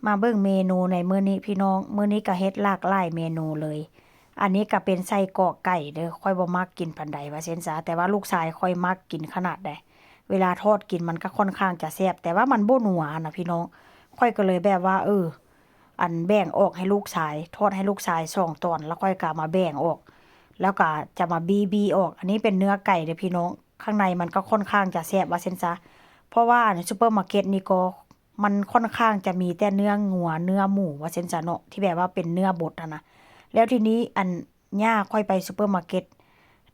ມາເບິ່ງເມນູໃນມື້ນີ້ພີ່ນ້ອງ, ມື້ນີ້ກໍເຮັດຫຼາກຫຼາຍເມນູເລີຍ. ອັນນີ້ກໍເປັນໄສ້ກອກໄກ່ເດີ້, ຂ້ອຍບໍ່ມັກກິນປານໃດວ່າຊັ້ນຊະ, ແຕ່ວ່າລູກຊາຍຂ້ອຍມັກກິນຂະໜາດໃດ. ເວລາທອດກິນມັນກໍຄ່ອນຂ້າງຈະແຊບ, ແຕ່ວ່າມັນບໍ່ນົວນະພີ່ນ້ອງ. ຂ້ອຍກໍເລີຍແບບວ່າ ເອີ ອັນແບ່ງອອກໃຫ້ລູກຊາຍ, ທອດໃຫ້ລູກຊາຍສອງຕອນ, ແລ້ວຂ້ອຍກໍເອົາມາແບ່ງອອກ, ແລ້ວກໍຈະມາບີ່ໆອອກ. ອັນນີ້ເປັນເນື້ອໄກ່ເດີ້ພີ່ນ້ອງ, ຂ້າງໃນມັນກໍຄ່ອນຂ້າງຈະແຊບວ່າຊັ້ນຊະ. ເພາະວ່າອັນຊຸບເປີມາເກັດນີ້ກໍ ມັນຄ່ອນຂ້າງຈະມີແຕ່ເນື້ອງົວ ເນື້ອໝູວ່າຊັ້ນຊະເນາະ, ທີ່ແບບວ່າເປັນເນື້ອບົດຫັ້ນນະ. ແລ້ວທີນີ້ອັນ ຍ່າຂ້ອຍໄປຊຸບເປີມາເກັດ,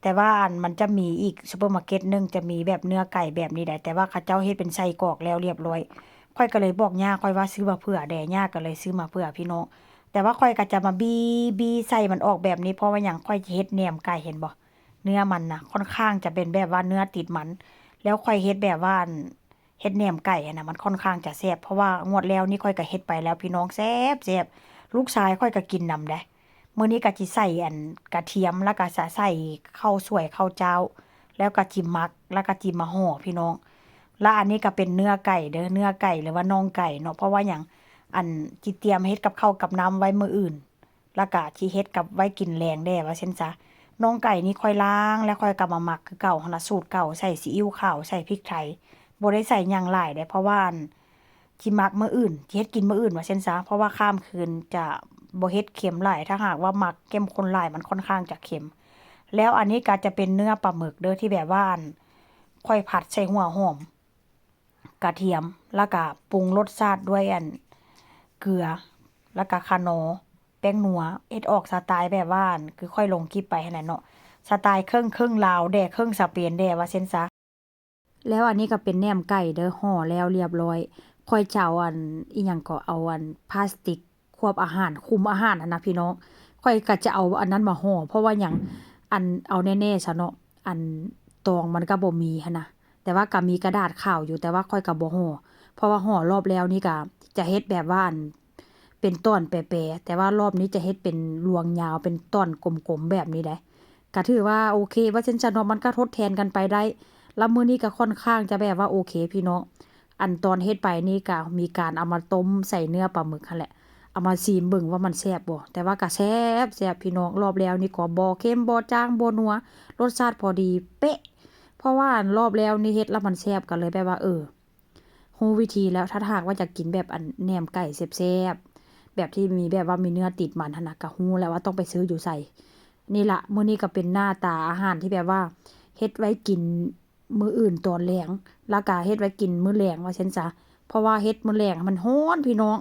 ແຕ່ວ່າອັນມັນຈະມີອີກ ຊຸບເປີມາເກັດໜຶ່ງຈະມີແບບເນື້ອໄກ່ແບບນີ້ໃດ໋, ແຕ່ວ່າເຂົາເຈົ້າເຮັດເປັນໄສ້ກອກແລ້ວລຽບລ້ອຍ. ຂ້ອຍກໍເລີຍບອກຍ່າຂ້ອຍວ່າຊື້ມາເຜື່ອແດ່, ຍ່າກໍເລີຍຊື້ມາເຜື່ອພີ່ນ້ອງ. ແຕ່ວ່າຂ້ອຍກໍຈະມາບີ່ໆໄສ້ມັນອອກແບບນີ້, ເພາະວ່າຫຍັງ? ຂ້ອຍຈະເຮັດແໜມໄກ່, ເຫັນບໍ່? ເນື້ອມັນນະ ຄ່ອນຂ້າງຈະເປັນແບບວ່າເນື້ອຕິດມັນ, ແລ້ວຂ້ອຍເຮັດແບບວ່າອັນ ເຮັດແໜມໄກ່ຫັ້ນນະ ມັນຄ່ອນຂ້າງຈະແຊບ, ເພາະວ່າງວດແລ້ວນີ້ຂ້ອຍກໍເຮັດໄປແລ້ວພີ່ນ້ອງ, ແຊບໆ. ລູກຊາຍຂ້ອຍກໍກິນນຳເດ້. ມື້ນີ້ກໍຊິໃສ່ອັນກະທຽມ ແລ້ວກໍຈະໃສ່ເຂົ້າສວຍເຂົ້າຈ້າວ, ແລ້ວກໍຈິໝັກ ແລ້ວກໍຈິມາຫໍ່ພີ່ນ້ອງ. ແລ້ວອັນນີ້ກໍເປັນເນື້ອໄກ່ເດີ້, ເນື້ອໄກ່ ຫຼືວ່າໜອງໄກ່ເນາະ. ເພາະວ່າຫຍັງ? ອັນຈິຕຽມເຮັດກັບເຂົ້າກັບນ້ຳໄວ້ມື້ອື່ນ. ແລ້ວກະຊິເຮັດກັບໄວ້ກິນແລງແດ່ວ່າຊັ້ນຊະ. ໜອງໄກ່ນີ້ຂ້ອຍລ້າງ ແລ້ວຂ້ອຍກໍມາໝັກຄືເກົ່າຫັ້ນລະ, ສູດເກົ່າ, ໃສ່ຊີອິ້ວຂາວ ໃສ່ພິກໄທ, ບໍ່ໄດ້ໃສ່ຫຍັງຫຼາຍເດ້. ເພາະວ່າ ອັນ ຊິໝັກມື້ອື່ນ, ຊິເຮັດກິນມື້ອື່ນວ່າຊັ້ນຊະ. ເພາະວ່າຂ້າມຄືນຈະບໍ່ເຮັດເຄັມຫຼາຍ, ຖ້າຫາກວ່າໝັກເຂັ້ມຂຸ້ນຫຼາຍ ມັນຄ່ອນຂ້າງຈະເຄັມ. ແລ້ວອັນນີ້ກໍຈະເປັນເນື້ອປາໝຶກເດີ້ ທີ່ແບບວ່າ ອັນ ຂ້ອຍຜັດໃສ່ຫົວຫອມ ກະທຽມ ແລ້ວກະປຸງລົດຊາດດ້ວຍອັນເກືອ ແລ້ວກະຂະໜໍ ແປ້ງນົວ, ເຮັດອອກສະໄຕແບບວ່າອັນຄືຂ້ອຍລົງຄລິບໄປຫັ້ນແຫຼະເນາະ, ສະໄຕເຄິ່ງ ເຄິ່ງລາວແດ່ ເຄິ່ງສະເປນແດ່ວ່າຊັ້ນຊະ. ແລ້ວອັນນີ້ກໍເປັນແໜມໄກ່ເດີ້ ຫໍ່ແລ້ວລຽບລ້ອຍ. ຂ້ອຍຈະເອົາອັນ ອີ່ຫຍັງກໍ ເອົາອັນພລາສຕິກ ຄວບອາຫານ ຄຸມອາຫານຫັ້ນນະພີ່ນ້ອງ, ຂ້ອຍກໍຈະເອົາອັນນັ້ນມາຫໍ່. ເພາະວ່າຫຍັງ? ອັນ ເອົາແນ່ໆຊະເນາະ, ອັນຕອງມັນກໍບໍ່ມີຫັ້ນນະ, ແຕ່ວ່າກໍມີກະດາດຂາວຢູ່, ແຕ່ວ່າຂ້ອຍກໍບໍ່ຫໍ່. ເພາະວ່າຫໍ່ລອບແລ້ວນີ້ກໍຈະເຮັດແບບວ່າ ອັນ ເປັນຕອນແປໆ, ແຕ່ວ່າລອບນີ້ຈະເຮັດເປັນລວງຍາວ ເປັນຕອນກົມໆແບບນີ້ໄດ໋. ກະຖືວ່າໂອເຄວ່າຊັ້ນຊະເນາະ, ມັນກະທົດແທນກັນໄປໄດ້. ລະມື້ນີ້ກະຄ່ອນຂ້າງຈະແບບວ່າໂອເຄພີ່ນ້ອງ. ອັນຕອນເຮັດໄປນີ້ກະມີການເອົາມາຕົ້ມໃສ່ເນື້ອປາໝຶກຫັ້ນແຫຼະ, ເອົາມາຊີມເບິ່ງວ່າມັນແຊບບໍ່. ແຕ່ວ່າກະແຊບ ແຊບພີ່ນ້ອງ, ລອບແລ້ວນີ້ກໍບໍ່ເຄັມ ບໍ່ຈາງ ບໍ່ນົວ, ລົດຊາດພໍດີເປະ. ເພາະວ່າອັນລອບແລ້ວນີ້ເຮັດແລ້ວມັນແຊບ ກໍເລີຍແບບວ່າ ເອີ ຮູ້ວິທີແລ້ວ. ຖ້າຫາກວ່າຢາກກິນແບບອັນແໜມໄກ່ແຊບໆ ແບບທີ່ມີ ແບບວ່າມີເນື້ອຕິດມັນຫັ້ນນະ ກໍຮູ້ແລ້ວວ່າຕ້ອງໄປຊື້ຢູ່ໃສ. ນີ້ລະ ມື້ນີ້ກໍເປັນໜ້າຕາອາຫານທີ່ແບບວ່າເຮັດໄວ້ກິນມື້ອື່ນຕອນແລງ ແລ້ວກໍເຮັດໄວ້ກິນມື້ແລງວ່າຊັ້ນຊະ. ເພາະວ່າເຮັດມື້ແລງມັນຮ້ອນພີ່ນ້ອງ,